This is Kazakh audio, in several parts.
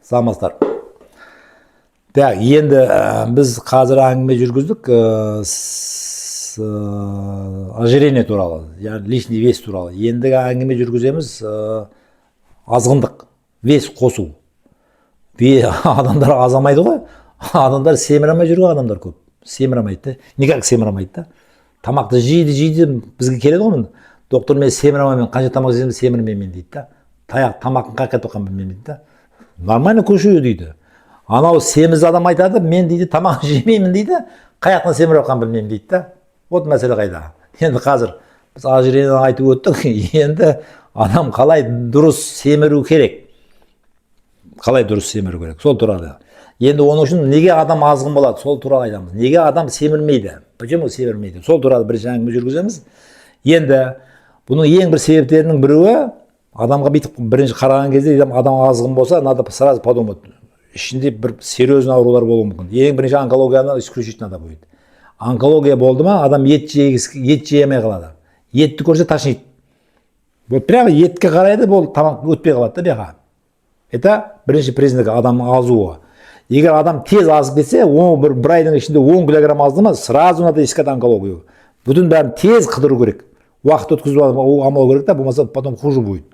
Саламатсыздар. Так, енді біз қазір әңгіме жүргіздік ожирение туралы, яғни лишний вес туралы. Ендігі әңгіме жүргіземіз азғындық, вес қосу. Адамдар азамайды ғой, адамдар семіре алмай жүрген адамдар көп. Семіре алмайды да, никак семіре алмайды да. Тамақты жейді, жейді, бізге келеді ғой міне. «Доктор, мен семіре алмаймын, қанша тамақ жесем де семірмеймін», – дейді да. «Таяқ тамақтың қай жаққа кетіп білмеймін», – дейді да. «Нормально кушаю», – дейді. Анау семіз адам айтады: «Мен, – дейді, – тамақ жемеймін, – дейді, – қай жақтан семіріп жатқанын білмеймін», – дейді да. Вот мәселе қайда. Енді қазір біз ожирение айтып өттік. Енді адам қалай дұрыс семіру керек? Қалай дұрыс семіру керек? Сол туралы. Енді оның үшін неге адам азғын болады, сол туралы айтамыз. Неге адам семірмейді? Почему семірмейді? Сол туралы бірінші әңгіме жүргіземіз. Енді бұның ең бір себептерінің біреуі, адамға бүйтіп бірінші қараған кезде адам азғын болса, надо сразу подумать, ішінде бір серьезный аурулар болуы мүмкін. Ең бірінші онкологияны исключить надо будет. Онкология болды ма, адам ет жегісі, ет жей алмай қалады. Етті көрсе, тошнит. Вот прямо етке қарайды, болды, тамақ өтпей қалады да бұяққа. Это бірінші признак адамның азуы. Егер адам тез азып кетсе, бір айдың ішінде 10 килограмм азды ма, сразу надо искать онкологию. Бүтін бәрін тез қыдыру керек. Уақыт өткізіп алмау керек та, болмаса потом хуже будет.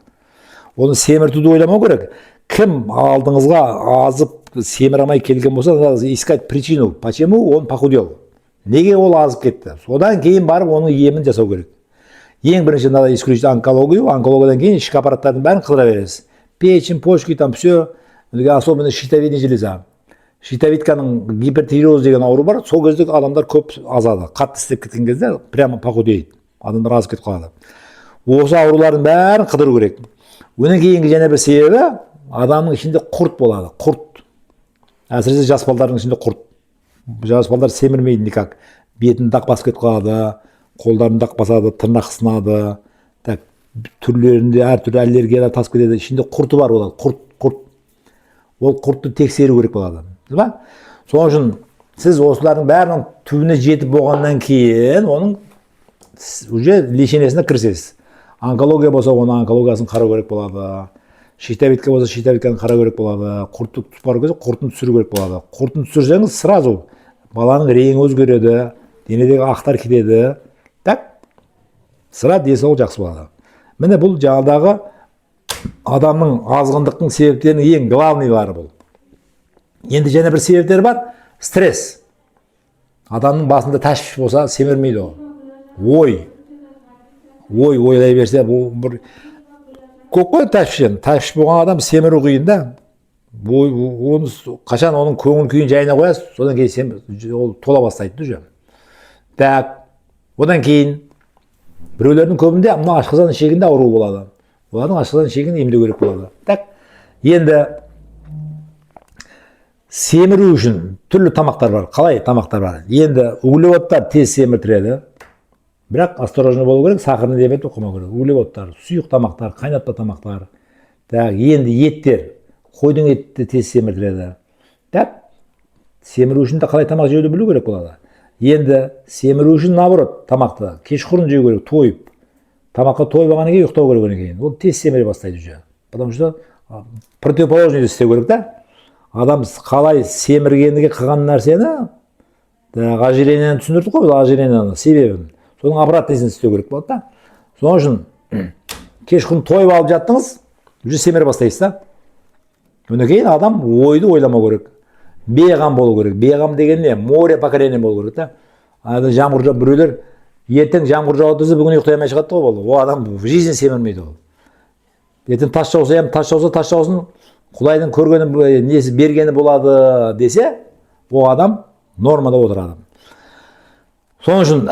Оны семіртуді ойламау керек. Кім алдыңызға азып, семіре алмай келген болса, надо искать причину, почему он похудел. Неге ол азып кетті? Содан кейін барып оның емін жасау керек. Ең бірінші надо исключить онкологию, онкологиядан кейін ішкі аппараттардың бәрін қыдыра бересіз. Печень, почки, там все, особенно щитовидная железа. Щитовидканың гипертиреоз деген ауру бар, сол кезде адамдар көп азады. Қатты істеп кеткен кезде прямо похудеет. Адамдар азып кетіп қалады. Осы аурулардың бәрін қыдыру керек. Одан кейінгі және бір себебі, адамның ішінде құрт болады, құрт. Әсіресе жас балдардың ішінде құрт. Жас балдар семірмейді никак, бетін дақ басып кетіп қалады, қолдарын дақ басады, тырнақ сынады, так, түрлерінде әртүрлі аллергиялар тасып кетеді. Ішінде құрты бар болады, құрт, құрт. Ол құртты тексеру керек болады ба. Сол үшін сіз осылардың бәрінің түбіне жетіп болғаннан кейін оның уже лечениесіне кірісесіз. Онкология болса, оның онкологиясын қарау керек болады. Щитовидка болса, щитовидканы қарау керек болады. Құртты бару кезде құртын түсіру керек болады. Құртын түсірсеңіз, сразу баланың реңі өзгереді, денедегі ақтар кетеді, так, сразу денсаулық жақсы болады. Міне, бұл жаңағыдағы адамның азғындықтың себептерінің ең главныйлары бұл. Енді және бір себептері бар: стресс. Адамның басында тәшвиш болса, семірмейді. Ол ой ойлай берсе, бұл бір көп қой тәшвиш. Енді тәшвиш болған адам семіру қиын да. Ой, оны қашан оның көңіл күйін жайына қоясыз, содан кейін ол тола бастайды уже. Так, одан кейін біреулердің көбінде мына асқазан ішегінде ауру болады, олардың асқазан ішегін емдеу керек болады. Так, енді семіру үшін түрлі тамақтар бар. Қалай тамақтар бар? Енді углеводтар тез семіртіреді, бірақ осторожно болу керек, сахарный диабет оқымау керек. Углеводтар, сұйық тамақтар, қайнатпа тамақтар. Так, енді еттер, қойдың еті тез семіртіреді. Так, семіру үшін де қалай тамақ жеуді білу керек болады. Енді семіру үшін, наоборот, тамақты кешқұрым жеу керек, тойып. Тамаққа тойып алғаннан кейін ұйықтау керек. Одан кейін ол тез семіре бастайды уже, потому что противоположный істеу керек та. Адам қалай семіргендіге қылған нәрсені, жаңағы ожирениені түсіндірдік қой біз, ожирениені себебін, соның обратныйсын істеу керек болады да. Сол үшін кешқұрым тойып алып жаттыңыз, уже семіре бастайсыз да. Одан кейін адам ойды ойламау керек, бейғам болу керек. Бейғам деген не? Море поколение болу керек та. Ана жаңбыр жауып, біреулер ертең жаңбыр жауады десе, бүгін ұйықтай алмай шығады ғой, болды. Ол адам в жизни семірмейді. Ол ертең тас жауса һәм тас жауса, тас жаусын, құдайдың көргені, несі, бергені болады десе, ол адам нормада отырады. Сол үшін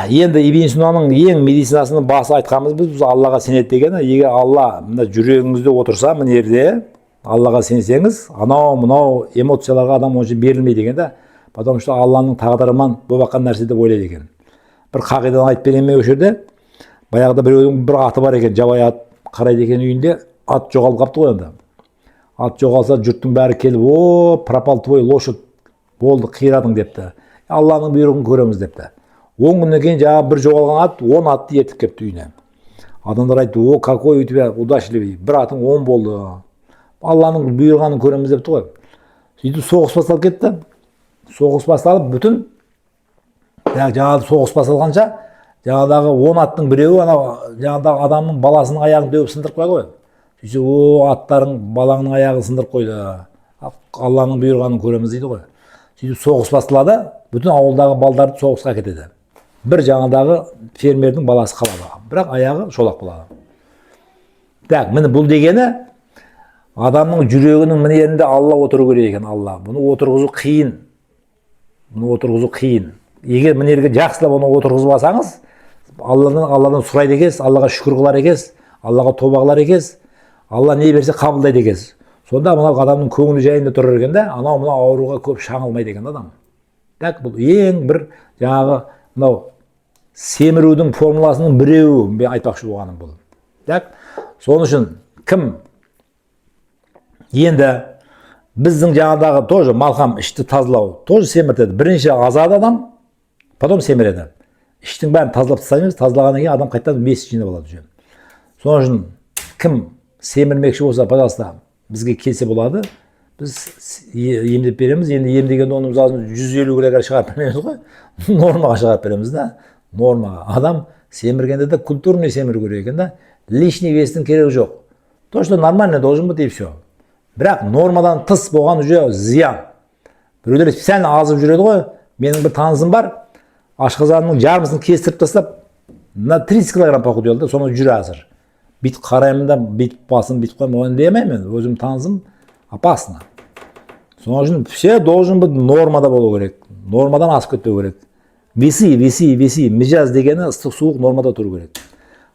енді Ибн Синаның ең медицинасының басы айтқанымыз, біз Аллаға сенеді дегені. Егер Алла мына жүрегіңізде отырса, мына жерде Аллаға сенсеңіз, анау мынау эмоцияларға адам онша берілмейді екен да, потому что Алланың тағдырымен болып жатқан нәрсе деп ойлайды екен. Бір қағиданы айтып берейін мен осы жерде. Баяғыда біреудің бір аты бар екен, жабайы ат қарайды екен үйінде. Ат жоғалып қалыпты ғой. Енді ат жоғалса, жұрттың бәрі келіп: «О, пропал твой лошадь, болды, қирадың», – депті. «Алланың бұйрығын көреміз», – депті. 10 күннен кейін жаңағы бір жоғалған ат 10 атты ертіп келіпті үйіне. Адамдар айтты: «О, какой у тебя удачливый, бір атың 10 болды». Алланың бұйырғанын көреміз депті ғой. Сөйтіп соғыс басталып кетті. Соғыс басталып, бүтін жаңағы соғыс басталғанша жаңағыдағы 10 аттың біреуі анау жаңағыдағы адамның баласының аяғын теуіп, сындырып қойды ғой. Сөйтсе, о, аттарың балаңның аяғын сындырып қойды, Алланың бұйырғанын көреміз дейді ғой. Сөйтіп соғыс басталады, бүтін ауылдағы балдарды соғысқа әкетеді. Бір жаңағыдағы фермердің баласы қалады, бірақ аяғы шолақ болады. Так, міне, бұл дегені адамның жүрегінің мына жерінде Алла отыру керек екен. Алла, бұны отырғызу қиын, бұны отырғызу қиын. Егер мына жерге жақсылап оны отырғызып алсаңыз, Алладан сұрайды екенсіз, Аллаға шүкір қылар екенсіз, Аллаға тоба қылар екенсіз, Алла не берсе, қабылдайды екенсіз. Сонда мынау адамның көңілі жайында тұрар екен да, анау мынау ауруға көп шағылмайды екен адам. Так, бұл ең бір жаңағы мынау семірудің формуласының біреуі, мен айтпақшы болғаным бұл. Так, сол үшін кім енді біздің жаңағыдағы тоже малхам, ішті тазалау тоже семіртеді. Бірінші азады адам, потом семіреді. Іштің бәрін тазалап тастаймыз, тазалағаннан кейін адам қайтадан вес жинап алады уже. Сол үшін кім семірмекші болса, пожалуйста, бізге келсе болады, біз емдеп береміз. Енді емдегенде оны, мысалы, 150 килограмм шығарып бермейміз ғой, нормаға шығарып береміз да, нормаға. Адам семіргенде де культурный семіру керек екен да, лишний вестің керегі жоқ. То что нормально должен быть, и все. Бірақ нормадан тыс болған уже зиян. Біреулер специально азып жүреді ғой. Менің бір танысым бар, ашқазанының жартысын кестіріп тастап, на 30 килограмм похудел да, соны жүр қазір. Бүйтіп қараймын да, бүйтіп басым бүйтіп қоямын, оны демеймін мен, өзім танысым, опасно. Сол үшін все должен быть нормада болу керек, нормадан асып кетпеу керек. Весы, весы, весы, мижаз дегені ыстық суық нормада тұру керек.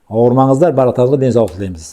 Ауырмаңыздар, барлықтарыңызға денсаулық тілейміз.